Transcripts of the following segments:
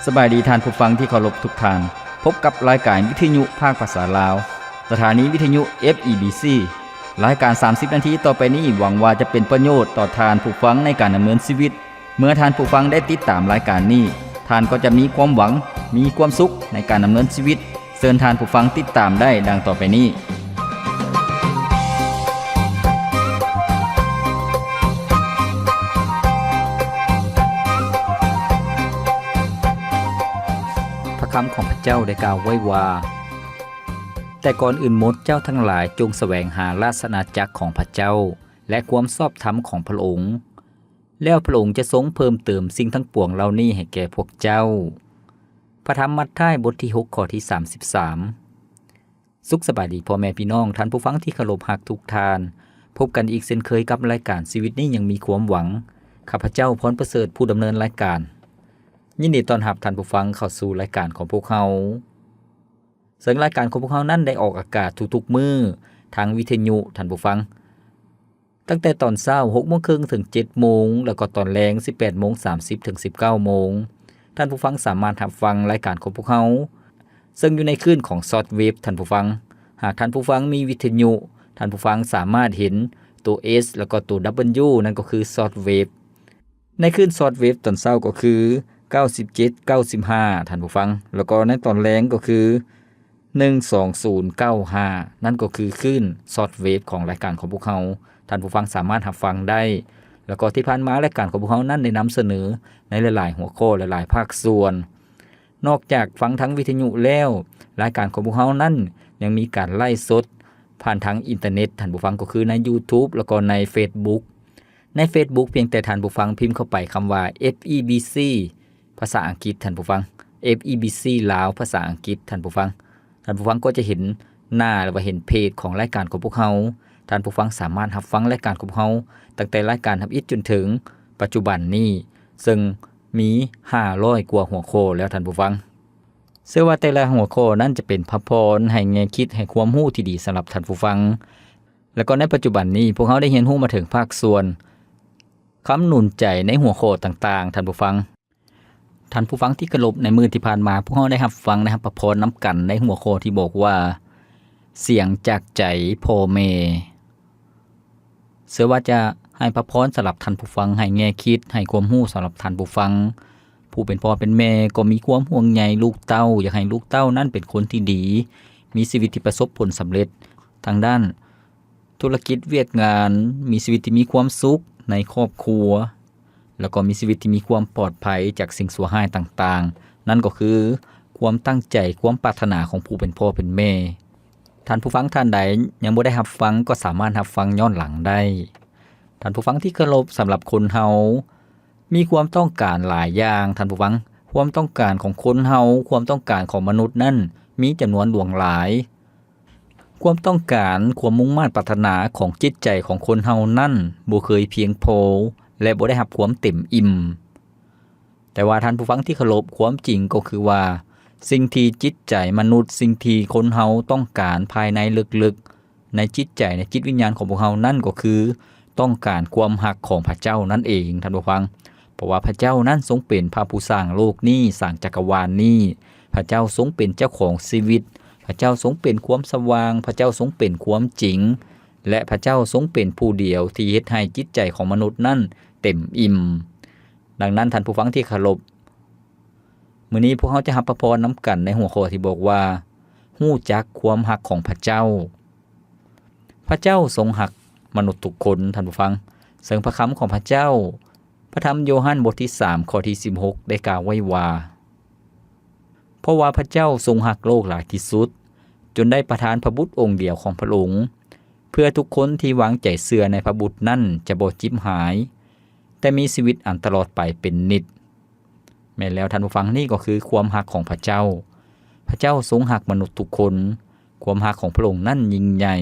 ສະບາຍດີທ່ານຜູ້ຟັງທີ່ເຄົາລົບທຸກທ່ານ. ພົບກັບລາຍການວິທະຍຸພາກພາສາລາວ, ສະຖານີວິທະຍຸ ເອັຟ ອີ ບີ ຊີ. ລາຍການສາມສິບນາທີຕໍ່ໄປນີ້ ຫວັງວ່າຈະເປັນປະໂຫຍດຕໍ່ທ່ານຜູ້ຟັງໃນການດຳເນີນຊີວິດ. ເມື່ອທ່ານຜູ້ຟັງໄດ້ຕິດຕາມລາຍການນີ້, ທ່ານກໍຈະມີຄວາມຫວັງ, ມີຄວາມສຸກໃນການດຳເນີນຊີວິດ. ເຊີນທ່ານຜູ້ຟັງຕິດຕາມໄດ້ດັ່ງຕໍ່ໄປນີ້. ພະຄຳຂອງພະເຈົ້າໄດ້ກ່າວໄວ້ວ່າ, ແຕ່ກ່ອນອື່ນໝົດເຈົ້າທັງຫຼາຍຈົ່ງສະແຫວງຫາລາຊະອານາຈັກຂອງພະເຈົ້າ ແລະ ຄວາມຊອບທຳຂອງພະອົງ, ແລ້ວພະອົງຈະຊົງເພີ່ມເຕີມສິ່ງທັງປວງເຫຼົ່ານີ້ໃຫ້ແກ່ພວກເຈົ້າ. ພະທຳມັດທາຍ ບົດທີຫົກ ຂໍ້ທີສາມສິບສາມ. ສຸກສະບາຍດີພໍ່ແມ່ພີ່ນ້ອງ, ທ່ານຜູ້ຟັງທີ່ເຄົາລົບຮັກທຸກທ່ານ. ພົບກັນອີກເຊັ່ນເຄີຍກັບລາຍການຊີວິດນີ້ຍັງມີຄວາມຫວັງ. ຂ້າພະເຈົ້າ ພອນປະເສີດ ຜູ້ດຳເນີນລາຍການ. ຍິນດີຕ້ອນຮັບທ່ານຜູ້ຟັງເຂົ້າສູ່ລາຍການຂອງພວກເຮົາ. ເຊິ່ງລາຍການຂອງພວກເຮົານັ້ນໄດ້ອອກອາກາດທຸກໆມື້ທາງວິທະຍຸ, ທ່ານຜູ້ຟັງ. ຕັ້ງແຕ່ຕອນເຊົ້າ ຫົກໂມງເຄິ່ງ ເຖິງ ເຈັດໂມງ ແລ້ວກໍຕອນແລງ ສິບແປດໂມງສາມສິບ ເຖິງ ສິບເກົ້າໂມງ. ທ່ານຜູ້ຟັງສາມາດຮັບຟັງລາຍການຂອງພວກເຮົາ ເຊິ່ງຢູ່ໃນຄື້ນຂອງຊອດເວບ, ທ່ານຜູ້ຟັງ. ຫາກທ່ານຜູ້ຟັງມີວິທະຍຸ, ທ່ານຜູ້ຟັງສາມາດເຫັນໂຕ S ແລ້ວກໍໂຕ W, ນັ້ນກໍຄືຊອດເວບ. ໃນຄື້ນຊອດເວບຕອນເຊົ້າກໍຄື ເກົ້າສິບເຈັດ ເກົ້າສິບຫ້າ ທ່ານຜູ້ຟັງ, ແລ້ວກໍໃນຕອນແລງກໍຄື ໜຶ່ງສອງສູນເກົ້າຫ້າ ນັ້ນກໍຄືຄື້ນຊອດເວບຂອງລາຍການຂອງພວກເຮົາ. ທ່ານຜູ້ຟັງສາມາດຮັບຟັງໄດ້ ແລ້ວກໍທີ່ຜ່ານມາລາຍການຂອງພວກເຮົານັ້ນໄດ້ນຳສະເໜີໃນຫຼາຍໆຫົວຂໍ້ ຫຼາຍໆພາກສ່ວນ. ນອກຈາກຟັງທາງວິທະຍຸແລ້ວ, ລາຍການຂອງພວກເຮົານັ້ນຍັງມີການໄລຟ໌ສົດຜ່ານທາງອິນເຕີເນັດ, ທ່ານຜູ້ຟັງ, ກໍຄືໃນ YouTube ແລ້ວກໍໃນ Facebook. ໃນ Facebook ພຽງແຕ່ທ່ານຜູ້ຟັງພິມເຂົ້າໄປຄຳວ່າ ເອັຟ ອີ ບີ ຊີ ພາສາອັງກິດ, ທ່ານຜູ້ຟັງ, ເອັຟ ອີ ບີ ຊີ ລາວ ພາສາອັງກິດ, ທ່ານຜູ້ຟັງ. ທ່ານຜູ້ຟັງກໍຈະເຫັນໜ້າ ຫຼືວ່າເຫັນເພຈຂອງລາຍການຂອງພວກເຮົາ. ທ່ານຜູ້ຟັງສາມາດຮັບຟັງລາຍການຂອງພວກເຮົາ ຕັ້ງແຕ່ລາຍການທຳອິດຈົນເຖິງປັດຈຸບັນນີ້, ເຊິ່ງມີຫ້າຮ້ອຍກວ່າຫົວຂໍ້ແລ້ວ, ທ່ານຜູ້ຟັງ. ເຊື່ອວ່າແຕ່ລະຫົວຂໍ້ນັ້ນຈະເປັນພະພອນໃຫ້ແງ່ຄິດ, ໃຫ້ຄວາມຮູ້ທີ່ດີສຳລັບທ່ານຜູ້ຟັງ. ແລ້ວກໍໃນປັດຈຸບັນນີ້, ພວກເຮົາໄດ້ຮຽນຮູ້ມາເຖິງພາກສ່ວນຄຳໜູນໃຈໃນຫົວຂໍ້ຕ່າງໆ, ທ່ານຜູ້ຟັງ. ທ່ານຜູ້ຟັງທີ່ເຄົາລົບ, ໃນມື້ທີ່ຜ່ານມາ ພວກເຮົາໄດ້ຮັບຟັງ, ໄດ້ຮັບພະພອນນຳກັນໃນຫົວຂໍ້ທີ່ບອກວ່າ ສຽງຈາກໃຈພໍ່ແມ່. ເຊື່ອວ່າຈະໃຫ້ພະພອນສຳລັບທ່ານຜູ້ຟັງ, ໃຫ້ແງ່ຄິດ, ໃຫ້ຄວາມຮູ້ສຳລັບທ່ານຜູ້ຟັງ. ຜູ້ເປັນພໍ່ເປັນແມ່ກໍມີຄວາມຫ່ວງໃຍລູກເຕົ້າ, ຢາກໃຫ້ລູກເຕົ້ານັ້ນເປັນຄົນທີ່ດີ, ມີຊີວິດທີ່ປະສົບຜົນສຳເລັດທາງດ້ານ ທຸລະກິດວຽກງານ, ມີຊີວິດທີ່ມີຄວາມສຸກໃນຄອບຄົວ, ແລ້ວກໍມີຊີວິດທີ່ມີຄວາມປອດໄພຈາກສິ່ງຊົ່ວຮ້າຍຕ່າງໆ. ນັ້ນກໍຄືຄວາມຕັ້ງໃຈ, ຄວາມປາດຖະໜາຂອງຜູ້ເປັນພໍ່ເປັນແມ່. ທ່ານຜູ້ຟັງທ່ານໃດຍັງບໍ່ໄດ້ຮັບຟັງ, ກໍສາມາດຮັບຟັງຍ້ອນຫຼັງໄດ້. ທ່ານຜູ້ຟັງທີ່ເຄົາລົບ, ສຳລັບຄົນເຮົາມີຄວາມຕ້ອງການຫຼາຍຢ່າງ, ທ່ານຜູ້ຟັງ. ຄວາມຕ້ອງການຂອງຄົນເຮົາ, ຄວາມຕ້ອງການຂອງມະນຸດນັ້ນມີຈຳນວນຫຼວງຫຼາຍ. ຄວາມຕ້ອງການ, ຄວາມມຸ່ງມາດປາດຖະໜາຂອງຈິດໃຈຂອງຄົນເຮົານັ້ນບໍ່ເຄີຍພຽງພໍ ແລະ ບໍ່ໄດ້ຮັບຄວາມເຕັມອີ່ມ. ແຕ່ວ່າທ່ານຜູ້ຟັງທີ່ເຄົາລົບ, ຄວາມຈິງກໍຄືວ່າ ສິ່ງທີ່ຈິດໃຈມະນຸດ, ສິ່ງທີ່ຄົນເຮົາຕ້ອງການພາຍໃນເລິກໆ ໃນຈິດໃຈ, ໃນຈິດວິນຍານຂອງພວກເຮົານັ້ນກໍຄື ຕ້ອງການຄວາມຮັກຂອງພະເຈົ້ານັ້ນເອງ, ທ່ານຜູ້ຟັງ. ເພາະວ່າພະເຈົ້ານັ້ນຊົງເປັນພະຜູ້ສ້າງໂລກນີ້, ສ້າງຈັກກະວານນີ້. ພະເຈົ້າຊົງເປັນເຈົ້າຂອງຊີວິດ. ພະເຈົ້າຊົງເປັນຄວາມສະຫວ່າງ. ພະເຈົ້າຊົງເປັນຄວາມຈິງ. ແລະ ພະເຈົ້າຊົງເປັນຜູ້ດຽວທີ່ເຮັດໃຫ້ຈິດໃຈຂອງມະນຸດນັ້ນເຕັມອີ່ມ. ດັ່ງນັ້ນ, ທ່ານຜູ້ຟັງທີ່ເຄົາລົບ, ມື້ນີ້ພວກເຮົາຈະຮັບພະພອນນຳກັນໃນຫົວຂໍ້ທີ່ບອກວ່າ ຮູ້ຈັກຄວາມຮັກຂອງພະເຈົ້າ. ພະເຈົ້າຊົງຮັກມະນຸດທຸກຄົນ, ທ່ານຜູ້ຟັງ. ເຊິ່ງພະຄຳຂອງພະເຈົ້າ, ພະທຳໂຢຮັນບົດທີສາມ ຂໍ້ທີສິບຫົກ ໄດ້ກ່າວໄວ້ວ່າ, ເພາະວ່າພະເຈົ້າຊົງຮັກໂລກຫຼາຍທີ່ສຸດ, ຈົນໄດ້ປະທານພະບຸດອົງດຽວຂອງພະອົງ, ເພື່ອທຸກຄົນທີ່ວາງໃຈເຊື່ອໃນພະບຸດນັ້ນຈະບໍ່ຈິບຫາຍ, ແຕ່ມີຊີວິດອັນຕະຫຼອດໄປເປັນນິດ. ແມ່ນແລ້ວທ່ານຜູ້ຟັງ, ນີ້ກໍຄືຄວາມຮັກຂອງພະເຈົ້າ. ພະເຈົ້າຊົງຮັກມະນຸດທຸກຄົນ. ຄວາມຮັກຂອງພະອົງນັ້ນຍິ່ງໃຫຍ່.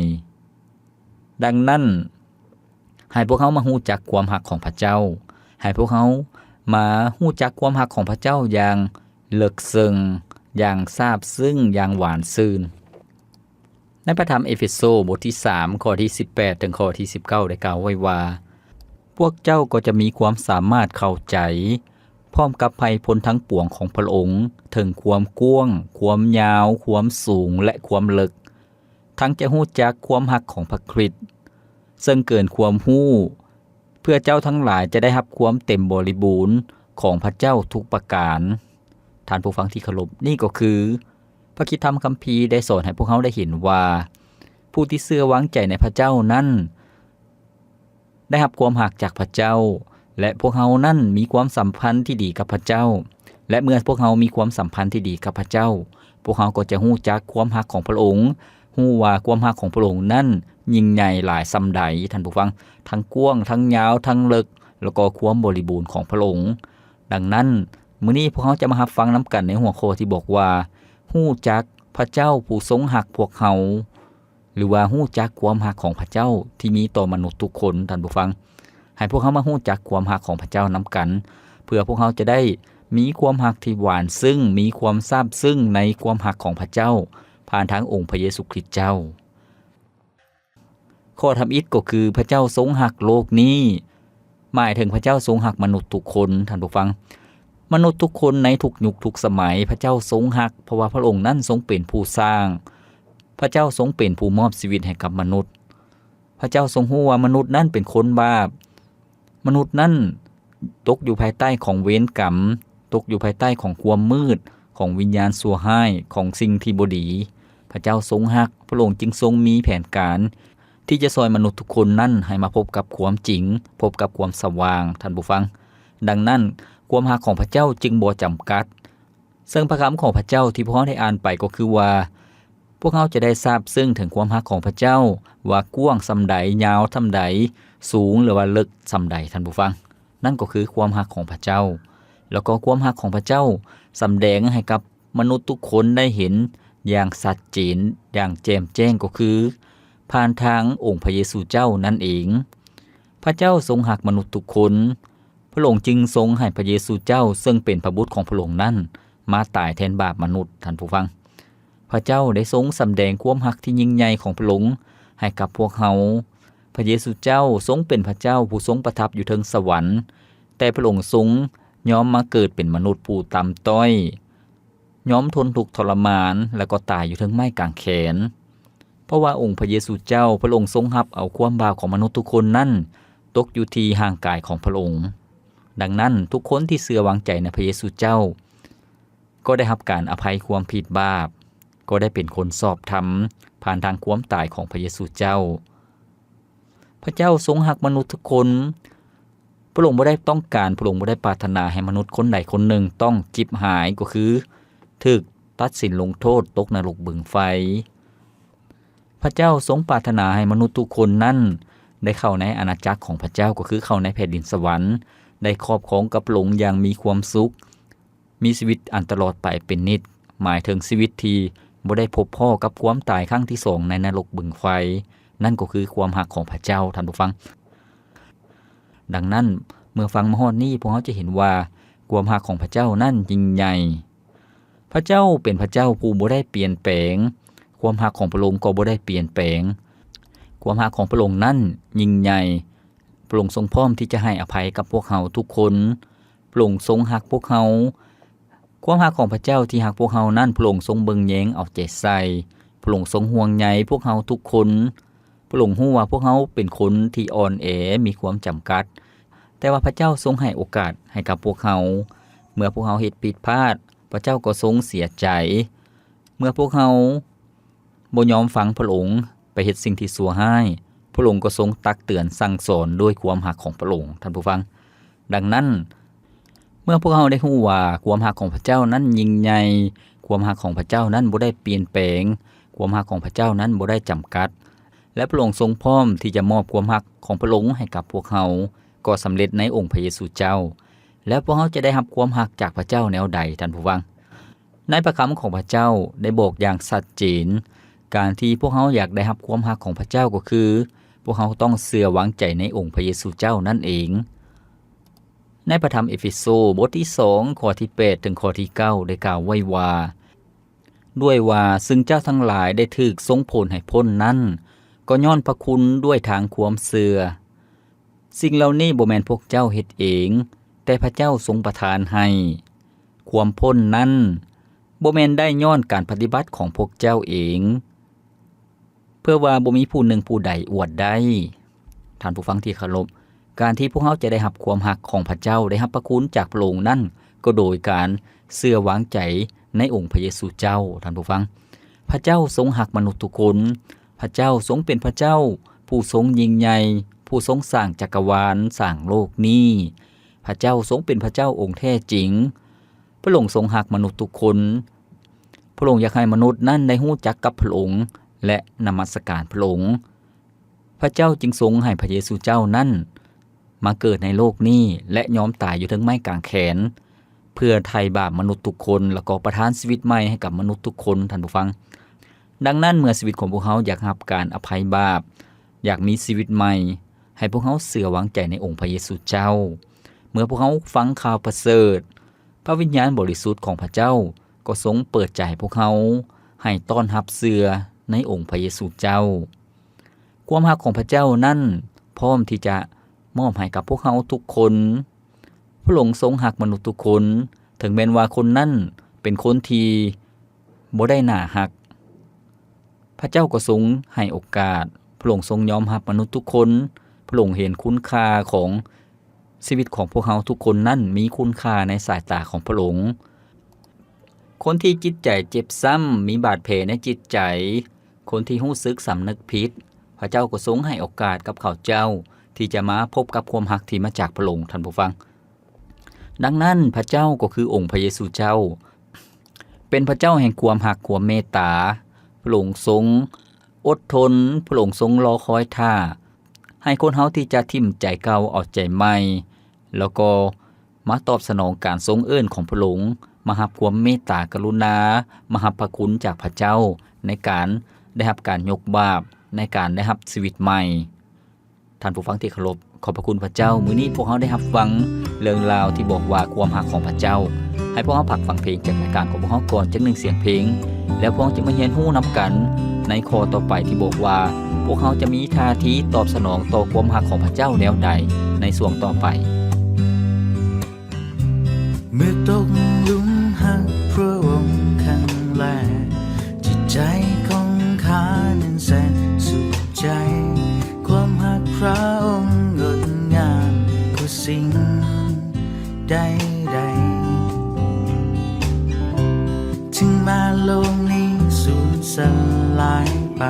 ດັ່ງນັ້ນ, ໃຫ້ພວກເຮົາມາຮູ້ຈັກຄວາມຮັກຂອງພະເຈົ້າ. ໃຫ້ພວກເຮົາມາຮູ້ຈັກຄວາມຮັກຂອງພະເຈົ້າຢ່າງເລິກເຊິ່ງ, ຢ່າງຊາບຊຶ້ງ, ຢ່າງຫວານຊື່ນ. ໃນພະທຳເອເຟໂຊ ບົດທີສາມ ຂໍ້ທີສິບແປດ ເຖິງຂໍ້ທີສິບເກົ້າ ໄດ້ກ່າວໄວ້ວ່າ, ພວກເຈົ້າກໍຈະມີຄວາມສາມາດເຂົ້າໃຈ ພ້ອມກັບໄພພົ້ນທັງປວງຂອງພະອົງ, ເຖິງຄວາມກວ້າງ, ຄວາມຍາວ, ຄວາມສູງ ແລະ ຄວາມເລິກ, ທັງຈະຮູ້ຈັກຄວາມຮັກຂອງພະຄຣິດ, ເຊິ່ງເກີນຄວາມຮູ້, ເພື່ອເຈົ້າທັງຫຼາຍຈະໄດ້ຮັບຄວາມເຕັມບໍລິບູນຂອງພະເຈົ້າທຸກປະການ. ທ່ານຜູ້ຟັງທີ່ເຄົາລົບ, ນີ້ກໍຄືພະຄຣິສຕຳຄຳພີໄດ້ສອນໃຫ້ພວກເຮົາໄດ້ເຫັນວ່າ ຜູ້ທີ່ເຊື່ອວາງໃຈໃນພະເຈົ້ານັ້ນ ໄດ້ຮັບຄວາມຮັກຈາກພະເຈົ້າ ແລະ ພວກເຮົານັ້ນມີຄວາມສຳພັນທີ່ດີກັບພະເຈົ້າ ແລະ ເມື່ອພວກເຮົາມີຄວາມສຳພັນທີ່ດີກັບພະເຈົ້າ, ພວກເຮົາກໍຈະຮູ້ຈັກຄວາມຮັກຂອງພະອົງ, ຮູ້ວ່າຄວາມຮັກຂອງພະອົງນັ້ນຍິ່ງໃຫຍ່ຫຼາຍສ່ຳໃດ, ທ່ານຜູ້ຟັງ, ທັງກວ້າງ, ທັງຍາວ, ທັງເລິກ, ແລ້ວກໍຄວາມບໍລິບູນຂອງພະອົງ. ດັ່ງນັ້ນ, ມື້ນີ້ພວກເຮົາຈະມາຮັບຟັງນຳກັນໃນຫົວຂໍ້ທີ່ບອກວ່າ, ຮູ້ຈັກພະເຈົ້າຜູ້ຊົງຮັກພວກເຮົາ. ຫຼືວ່າຮູ້ຈັກຄວາມຮັກຂອງພະເຈົ້າທີ່ມີຕໍ່ມະນຸດທຸກຄົນ, ທ່ານຜູ້ຟັງ. ໃຫ້ພວກເຮົາມາຮູ້ຈັກຄວາມຮັກຂອງພະເຈົ້ານຳກັນ, ເພື່ອພວກເຮົາຈະໄດ້ມີຄວາມຮັກທີ່ຫວານຊຶ້ງ, ມີຄວາມຊາບຊຶ້ງໃນຄວາມຮັກຂອງພະເຈົ້າ, ຜ່ານທາງອົງພະເຢຊູຄຣິດເຈົ້າ. ຂໍ້ທຳອິດກໍຄື ພະເຈົ້າຊົງຮັກໂລກນີ້, ໝາຍເຖິງພະເຈົ້າຊົງຮັກມະນຸດທຸກຄົນ, ທ່ານຜູ້ຟັງ. ມະນຸດທຸກຄົນໃນທຸກຍຸກທຸກສະໄໝ ພະເຈົ້າຊົງຮັກ, ເພາະວ່າພະອົງນັ້ນຊົງເປັນຜູ້ສ້າງ, ພະເຈົ້າຊົງເປັນຜູ້ມອບຊີວິດໃຫ້ກັບມະນຸດ. ພະເຈົ້າຊົງຮູ້ວ່າມະນຸດນັ້ນເປັນຄົນບາບ, ມະນຸດນັ້ນຕົກຢູ່ພາຍໃຕ້ຂອງເວນກຳ, ຕົກຢູ່ພາຍໃຕ້ຂອງຄວາມມືດ, ຂອງວິນຍານຊົ່ວຮ້າຍ, ຂອງສິ່ງທີ່ບໍ່ດີ. ພະເຈົ້າຊົງຮັກ, ພະອົງຈຶ່ງຊົງມີແຜນການ ທີ່ຈະຊ່ອຍມະນຸດທຸກຄົນນັ້ນໃຫ້ມາພົບກັບຄວາມຈິງ, ພົບກັບຄວາມສະຫວ່າງ, ທ່ານຜູ້ຟັງ. ດັ່ງນັ້ນ, ຄວາມຮັກຂອງພະເຈົ້າຈຶ່ງບໍ່ຈຳກັດ. ເຊິ່ງພະຄຳຂອງພະເຈົ້າທີ່ພວກເຮົາໄດ້ອ່ານໄປກໍຄືວ່າ, ພວກເຮົາຈະໄດ້ຊາບຊຶ້ງເຖິງຄວາມຮັກຂອງພະເຈົ້າ, ວ່າກວ້າງສ່ຳໃດ, ຍາວສ່ຳໃດ, ສູງ ຫຼືວ່າເລິກສ່ຳໃດ, ທ່ານຜູ້ຟັງ. ນັ້ນກໍຄືຄວາມຮັກຂອງພະເຈົ້າ. ແລ້ວກໍຄວາມຮັກຂອງພະເຈົ້າສຳແດງໃຫ້ກັບ ມະນຸດທຸກຄົນໄດ້ເຫັນຢ່າງຊັດເຈນ, ຢ່າງແຈ່ມແຈ້ງ ກໍຄືຜ່ານທາງອົງພະເຢຊູເຈົ້ານັ້ນເອງ. ພະເຈົ້າຊົງຮັກມະນຸດທຸກຄົນ, ພະອົງຈຶ່ງຊົງໃຫ້ພະເຢຊູເຈົ້າ ເຊິ່ງເປັນພະບຸດຂອງພະອົງນັ້ນ ມາຕາຍແທນບາບມະນຸດ, ທ່ານຜູ້ຟັງ. ພະເຈົ້າໄດ້ຊົງສຳແດງຄວາມຮັກທີ່ຍິ່ງໃຫຍ່ຂອງພະອົງໃຫ້ກັບພວກເຮົາ. ພະເຢຊູເຈົ້າຊົງເປັນພະເຈົ້າຜູ້ຊົງປະທັບຢູ່ເທິງສະຫວັນ, ແຕ່ພະອົງຊົງຍອມມາເກີດເປັນມະນຸດຜູ້ຕ່ຳຕ້ອຍ, ຍອມທົນທຸກທໍລະມານ ແລະ ກໍຕາຍຢູ່ເທິງໄມ້ກາງແຂນ. ເພາະວ່າອົງພະເຢຊູເຈົ້າ, ພະອົງຊົງຮັບເອົາຄວາມບາບຂອງມະນຸດທຸກຄົນນັ້ນຕົກຢູ່ທີ່ຮ່າງກາຍຂອງພະອົງ. ດັ່ງນັ້ນ, ທຸກຄົນທີ່ເຊື່ອວາງໃຈໃນພະເຢຊູເຈົ້າ ກໍໄດ້ຮັບການອະໄພຄວາມຜິດບາບ, ກໍໄດ້ເປັນຄົນຊອບທຳ ຜ່ານທາງຄວາມຕາຍຂອງພະເຢຊູເຈົ້າ. ພະເຈົ້າຊົງຮັກມະນຸດທຸກຄົນ. ພະອົງບໍ່ໄດ້ຕ້ອງການ, ພະອົງບໍ່ໄດ້ປາດຖະໜາໃຫ້ມະນຸດຄົນໃດຄົນໜຶ່ງຕ້ອງຈິບຫາຍ, ກໍຄືຖືກຕັດສິນລົງໂທດຕົກນະລົກບຶງໄຟ. ພະເຈົ້າຊົງປາດຖະໜາໃຫ້ມະນຸດທຸກຄົນນັ້ນໄດ້ເຂົ້າໃນອານາຈັກຂອງພະເຈົ້າ, ກໍຄືເຂົ້າໃນແຜ່ນດິນສະຫວັນ, ໄດ້ຄອບຄອງກັບພະອົງຢ່າງມີຄວາມສຸກ. ມີຊີວິດອັນຕະຫຼອດໄປເປັນນິດ, ໝາຍເຖິງຊີວິດທີ່ບໍ່ໄດ້ພົບພໍ້ກັບຄວາມຕາຍຄັ້ງທີສອງໃນນະລົກບຶງໄຟ. ນັ້ນກໍຄືຄວາມຮັກຂອງພະເຈົ້າ, ທ່ານຜູ້ຟັງ. ດັ່ງນັ້ນ, ເມື່ອຟັງມາຮອດນີ້, ພວກເຮົາຈະເຫັນວ່າຄວາມຮັກຂອງພະເຈົ້ານັ້ນຍິ່ງໃຫຍ່. ພະເຈົ້າເປັນພະເຈົ້າຜູ້ບໍ່ໄດ້ປ່ຽນແປງ. ຄວາມຮັກຂອງພະອົງກໍບໍ່ໄດ້ປ່ຽນແປງ. ຄວາມຮັກຂອງພະອົງນັ້ນຍິ່ງໃຫຍ່. ພະອົງຊົງພ້ອມທີ່ຈະໃຫ້ອະໄພກັບພວກເຮົາທຸກຄົນ. ພະອົງຊົງຮັກພວກເຮົາ. ຄວາມຮັກຂອງພະເຈົ້າທີ່ຮັກພວກເຮົານັ້ນ, ພະອົງຊົງເບິ່ງແຍງເອົາໃຈໃສ່. ພະອົງຊົງຫ່ວງໃຍພວກເຮົາທຸກຄົນ. ພະອົງຮູ້ວ່າພວກເຮົາເປັນຄົນທີ່ອ່ອນແອ, ມີຄວາມຈຳກັດ. ແຕ່ວ່າພະເຈົ້າຊົງໃຫ້ໂອກາດໃຫ້ກັບພວກເຮົາ. ເມື່ອພວກເຮົາເຮັດຜິດພາດ, ພະເຈົ້າກໍຊົງເສຍໃຈ. ເມື່ອພວກເຮົາ ບໍ່ຍອມຟັງພະອົງ, ໄປເຮັດສິ່ງທີ່ຊົ່ວຮ້າຍ, ພະອົງກໍຊົງຕັກເຕືອນສັ່ງສອນດ້ວຍຄວາມຮັກຂອງພະອົງ, ທ່ານຜູ້ຟັງ. ດັ່ງນັ້ນ, ເມື່ອພວກເຮົາໄດ້ຮູ້ວ່າຄວາມຮັກຂອງພະເຈົ້ານັ້ນຍິ່ງໃຫຍ່, ຄວາມຮັກຂອງພະເຈົ້ານັ້ນບໍ່ໄດ້ປ່ຽນແປງ, ຄວາມຮັກຂອງພະເຈົ້ານັ້ນບໍ່ໄດ້ຈຳກັດ, ແລະ ພະອົງຊົງພ້ອມທີ່ຈະມອບຄວາມຮັກຂອງພະອົງໃຫ້ກັບພວກເຮົາ, ກໍສຳເລັດໃນອົງພະເຢຊູເຈົ້າ. ແລ້ວພວກເຮົາຈະໄດ້ຮັບຄວາມຮັກຈາກພະເຈົ້າແນວໃດ, ທ່ານຜູ້ຟັງ? ໃນພະຄຳຂອງພະເຈົ້າໄດ້ບອກຢ່າງຊັດເຈນ, ການທີ່ພວກເຮົາຢາກໄດ້ຮັບຄວາມຮັກຂອງພະເຈົ້າກໍຄື ພວກເຮົາຕ້ອງເຊື່ອວາງໃຈໃນອົງພະເຢຊູເຈົ້ານັ້ນເອງ. ໃນພະທຳເອເຟໂຊ ບົດທີສອງ ຂໍ້ທີແປດ ເຖິງຂໍ້ທີເກົ້າ ໄດ້ກ່າວໄວ້ວ່າ, ດ້ວຍວ່າຊຶ່ງເຈົ້າທັງຫຼາຍໄດ້ຖືກສົ່ງຜົນໃຫ້ພົ້ນນັ້ນ, ກໍຍ້ອນພະຄຸນດ້ວຍທາງຄວາມເຊື່ອ. ສິ່ງເຫຼົ່ານີ້ບໍ່ແມ່ນພວກເຈົ້າເຮັດເອງ, ແຕ່ພະເຈົ້າຊົງປະທານໃຫ້. ຄວາມພົ້ນນັ້ນບໍ່ແມ່ນໄດ້ຍ້ອນການປະຕິບັດຂອງພວກເຈົ້າເອງ, ເພື່ອວ່າບໍ່ມີຜູ້ໜຶ່ງຜູ້ໃດອວດໄດ້. ທ່ານຜູ້ຟັງທີ່ເຄົາລົບ, ການທີ່ພວກເຮົາຈະໄດ້ຮັບຄວາມຮັກຂອງພະເຈົ້າ, ໄດ້ຮັບພະຄຸນຈາກພະອົງນັ້ນ, ກໍໂດຍການເຊື່ອວາງໃຈໃນອົງພະເຢຊູເຈົ້າ. ທ່ານຜູ້ຟັງ, ພະເຈົ້າຊົງຮັກມະນຸດທຸກຄົນ. ພະເຈົ້າຊົງເປັນພະເຈົ້າຜູ້ຊົງຍິ່ງໃຫຍ່, ຜູ້ຊົງສ້າງຈັກກະວານ, ສ້າງໂລກນີ້. ພະເຈົ້າຊົງເປັນພະເຈົ້າອົງແທ້ຈິງ. ພະອົງຊົງຮັກມະນຸດທຸກຄົນ. ພະອົງຢາກໃຫ້ມະນຸດນັ້ນໄດ້ຮູ້ຈັກກັບພະອົງ ແລະ ນະມັດສະການພະອົງ. ພະເຈົ້າຈຶ່ງຊົງໃຫ້ພະເຢຊູເຈົ້ານັ້ນມາເກີດໃນໂລກນີ້ ແລະ ຍອມຕາຍຢູ່ເທິງໄມ້ກາງແຂນ ເພື່ອໄຖ່ບາບມະນຸດທຸກຄົນ ແລ້ວກໍປະທານຊີວິດໃໝ່ໃຫ້ກັບມະນຸດທຸກຄົນ. ທ່ານຜູ້ຟັງ, ດັ່ງນັ້ນ ເມື່ອຊີວິດຂອງພວກເຮົາຢາກຮັບການອະໄພບາບ, ຢາກມີຊີວິດໃໝ່, ໃຫ້ພວກເຮົາເຊື່ອວາງໃຈໃນອົງພະເຢຊູເຈົ້າ. ເມື່ອພວກເຮົາຟັງຂ່າວປະເສີດ, ພະວິນຍານບໍລິສຸດຂອງພະເຈົ້າກໍຊົງເປີດໃຈໃຫ້ພວກເຮົາໃຫ້ຕ້ອນຮັບເຊື່ອໃນອົງພະເຢຊູເຈົ້າ. ຄວາມຮັກຂອງພະເຈົ້ານັ້ນພ້ອມທີ່ຈະມອບໃຫ້ກັບພວກເຮົາທຸກຄົນ. ພະອົງຊົງຮັກມະນຸດທຸກຄົນ, ເຖິງແມ່ນວ່າຄົນນັ້ນເປັນຄົນທີ່ບໍ່ໄດ້ໜ້າຮັກ. ພະເຈົ້າກໍຊົງໃຫ້ໂອກາດ, ພະອົງຊົງຍອມຮັບມະນຸດທຸກຄົນ. ພະອົງເຫັນຄຸນຄ່າຂອງຊີວິດຂອງພວກເຮົາທຸກຄົນນັ້ນມີຄຸນຄ່າໃນສາຍຕາຂອງພະອົງ. ຄົນທີ່ຈິດໃຈເຈັບຊ້ຳ, ມີບາດແຜໃນຈິດໃຈ, ຄົນທີ່ຮູ້ສຶກສຳນຶກຜິດ, ພະເຈົ້າກໍຊົງໃຫ້ໂອກາດກັບເຂົາເຈົ້າທີ່ຈະມາພົບກັບຄວາມຮັກທີ່ມາຈາກພະອົງ, ທ່ານຜູ້ຟັງ. ດັ່ງນັ້ນ, ພະເຈົ້າກໍຄືອົງພະເຢຊູເຈົ້າ ເປັນພະເຈົ້າແຫ່ງຄວາມຮັກ, ຄວາມເມດຕາ. ພະອົງຊົງອົດທົນ, ພະອົງຊົງລໍຄອຍຖ້າ ໃຫ້ຄົນເຮົາທີ່ຈະຖິ້ມໃຈເກົ່າເອົາໃຈໃໝ່, ແລ້ວກໍມາຕອບສະໜອງການຊົງເອີ້ນຂອງພະອົງ, ມາຮັບຄວາມເມດຕາກະລຸນາ, ມາຮັບພະຄຸນຈາກພະເຈົ້າ ໃນການໄດ້ຮັບການຍົກບາບ, ໃນການໄດ້ຮັບຊີວິດໃໝ່. ທ່ານຜູ້ຟັງທີ່ເຄົາລົບ, ຂອບພະຄຸນພະເຈົ້າ, ມື້ນີ້ພວກເຮົາໄດ້ຮັບຟັງເລື່ອງລາວທີ່ບອກວ່າຄວາມຮັກຂອງພະເຈົ້າ. ໃຫ້ພວກເຮົາພັກຟັງເພງຈາກລາຍການຂອງພວກເຮົາກ່ອນຈັກໜຶ່ງສຽງເພງ, ແລ້ວພວກເຮົາຈະມາຮຽນຮູ້ນຳກັນໃນຂໍ້ຕໍ່ໄປທີ່ບອກວ່າ ພວກເຮົາຈະມີທ່າທີຕອບສະໜອງຕໍ່ຄວາມຮັກຂອງພະເຈົ້າແນວໃດໃນຊ່ວງຕໍ່ໄປ. ເມື່ອຕົກหลุมฮักพระองค์ครั้งแรก จิตใจของข้านั้นแสนสุขใจ ความฮักพระองค์งดงามกว่าสิ่งใดๆ ถึงแม้โลกนี้สูญสลายไป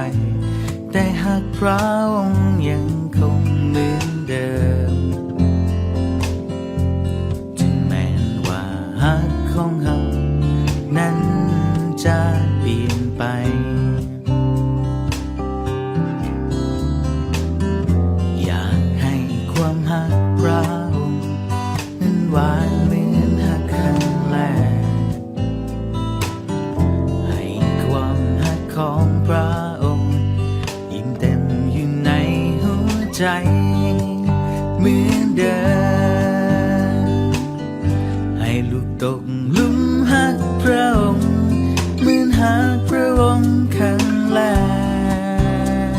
แต่ฮักพระองค์ยังคงเหมือนเดิม ถึงแม้ว่าฮักของเฮานั้นจะเปลี่ยนไป อยากให้ความฮักพระองค์นั้นหวานเหมือนฮักครั้งแรก ให้ความฮักของพระองค์ยิ่งเต็มอยู่ในหัวใจเหมือนเดิม ให้ลูกตกหลุมฮักพระองค์เหมือนฮักพระองค์ครั้งแรก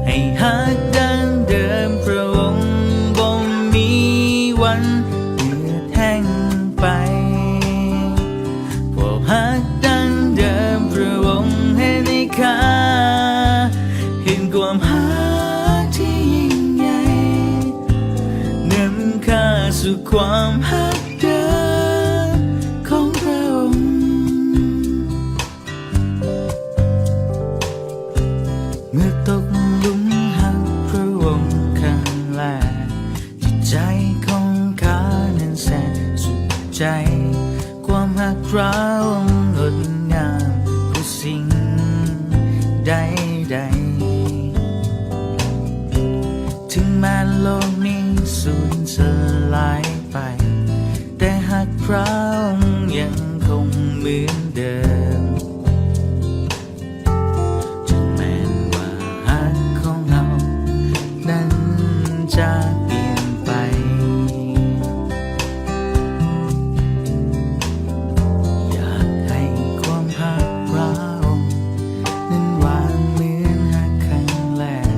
ให้ฮักดังเดิมพระองค์บ่มีวันเหือดแห้งไป เพราะฮักดังเดิมพระองค์เห็นให้ข้า เห็นความฮักที่ยิ่งใหญ่ นำข้าสู่ความฮักเดิมของพระองค์ เมื่อตกหลุมฮักพระองค์ครั้งแรก จิตใจของข้านั้นแสนสุขใจ ความฮักพระองค์งดงามกว่าสิ่งใดๆ ถึงแม้โลกนี้สูญสลายไป แต่ฮักพระองค์ยังคงเหมือนเดิม ถึงแม้ว่าฮักของเฮานั้นจะเปลี่ยนไป อยากให้ความฮักพระองค์นั้นหวานเหมือนฮักครั้งแรก